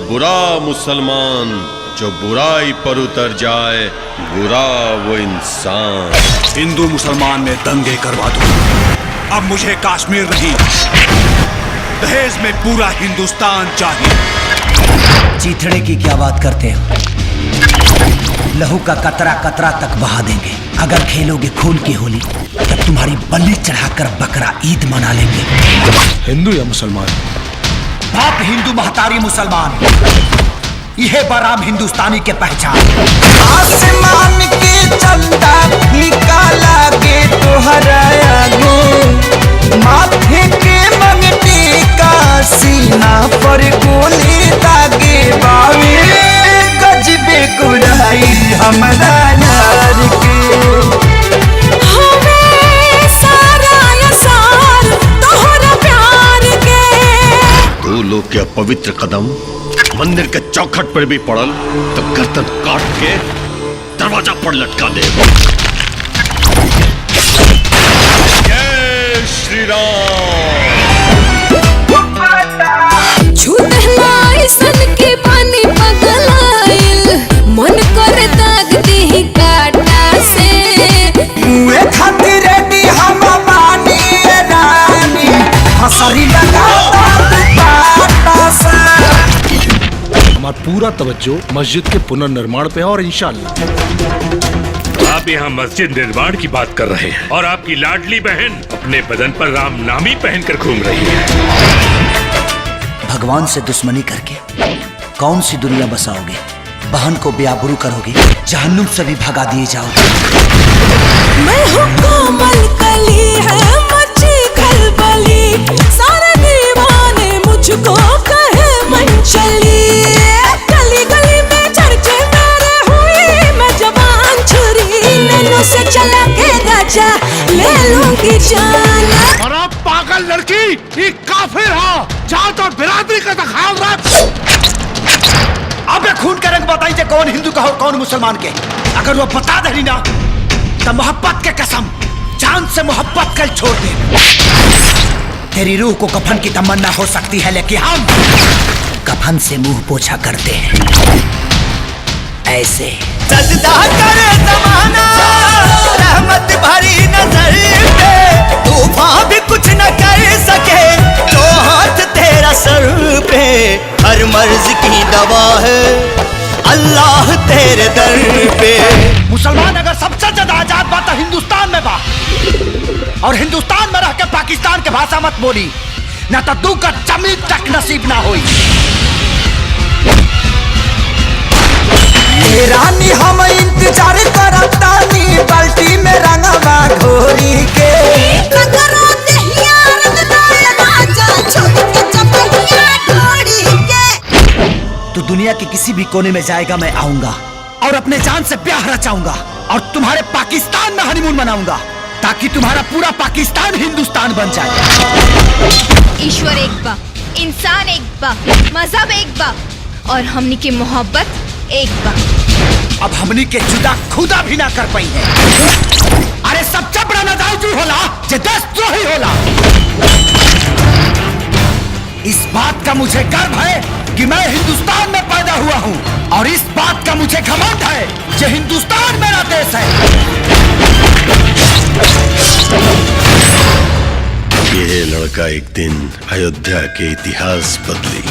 बुरा मुसलमान जो बुराई पर उतर जाए, बुरा वो इंसान। हिंदू मुसलमान में दंगे करवा दो। अब मुझे कश्मीर नहीं, दहेज में पूरा हिंदुस्तान चाहिए। चीथड़े की क्या बात करते हो, लहू का कतरा कतरा तक बहा देंगे। अगर खेलोगे खून की होली तब तुम्हारी बलि चढ़ाकर बकरा ईद मना लेंगे। हिंदू या मुसलमान? बाप हिंदू महतारी मुसलमान, यह बराम हिंदुस्तानी के पहचान। आसमान के चंदा फीका लागे तोहरा आगे, माथे के मंगटी का सीना पर गोली दागे बावे, गजबे कुड़ाई हमरा यार के। हमें सारा असार तोहरा प्यार के। दो लोग के अपवित्र कदम मंदिर के चौखट पर भी पड़ल तो गर्दन काट के दरवाजा पर लटका दे। जय श्री राम। छूटला ऐसन के पानी पगलाइल, मन करे दाग देही काटा से। मुए खातिर रेडी हम बानी रानी, हसरी लगा दा से। हमारा पूरा तवज्जो मस्जिद के पुनर्निर्माण पे है और इंशाअल्लाह। आप यहाँ मस्जिद निर्माण की बात कर रहे हैं और आपकी लाडली बहन अपने बदन पर राम नामी पहनकर घूम रही है। भगवान से दुश्मनी करके कौन सी दुनिया बसाओगे? बहन को बेआबरू करोगे, जहन्नुम से भी भगा दिए जाओगे। मैं हूँ कोमल कली है मची खलबली, सारे दीवाने मुझको कहे मनचली। गली गली में चर्चे मेरे हुई, मैं जवान छुरी नैनों से चला के राजा ले लूंगी जान। अरे पागल लड़की, ये काफिर हो, जात और बिरादरी का ख्याल रख। अबे खून का रंग बताइए कौन हिंदू का हो कौन मुसलमान के। अगर वो बता दे ना तो मोहब्बत के कसम जान से मोहब्बत कल छोड़ दे। तेरी रूह को कफन की तमन्ना हो सकती है, लेकिन हम कफन से मुंह पोछा करते हैं ऐसे। सजदा करे जमाना रहमत भरी नजर पे, तूफान भी कुछ न कर सके जो हाथ तेरा सर पे। हर मर्ज की दवा है अल्लाह तेरे दर पे। मुसलमान अगर सबसे ज्यादा आजाद बात हिंदुस्तान में बा, और हिंदुस्तान में रह के पाकिस्तान के भाषा मत बोली ना तो दू का जमीन तक नसीब ना होई। रानी हम इंतजार करतानी बाल्टी में रंगवा घोरी के। तू दुनिया के किसी भी कोने में जाएगा मैं आऊंगा और अपने जान से ब्याह रचाऊंगा और तुम्हारे पाकिस्तान में हनीमून मनाऊंगा, ताकि तुम्हारा पूरा पाकिस्तान हिंदुस्तान बन जाए। ईश्वर एक बा, इंसान एक बा, मजहब एक बा और हमनी की मोहब्बत एक बा। अब हमनी के जुदा खुदा भी ना कर पाई है। अरे सबसे बड़ा नादायजू होला जे देशद्रोही होला। इस बात का मुझे गर्व है कि मैं हिंदुस्तान में पैदा हुआ हूँ और इस बात का मुझे घमंड है कि हिंदुस्तान मेरा देश है। ये लड़का एक दिन अयोध्या के इतिहास बदली।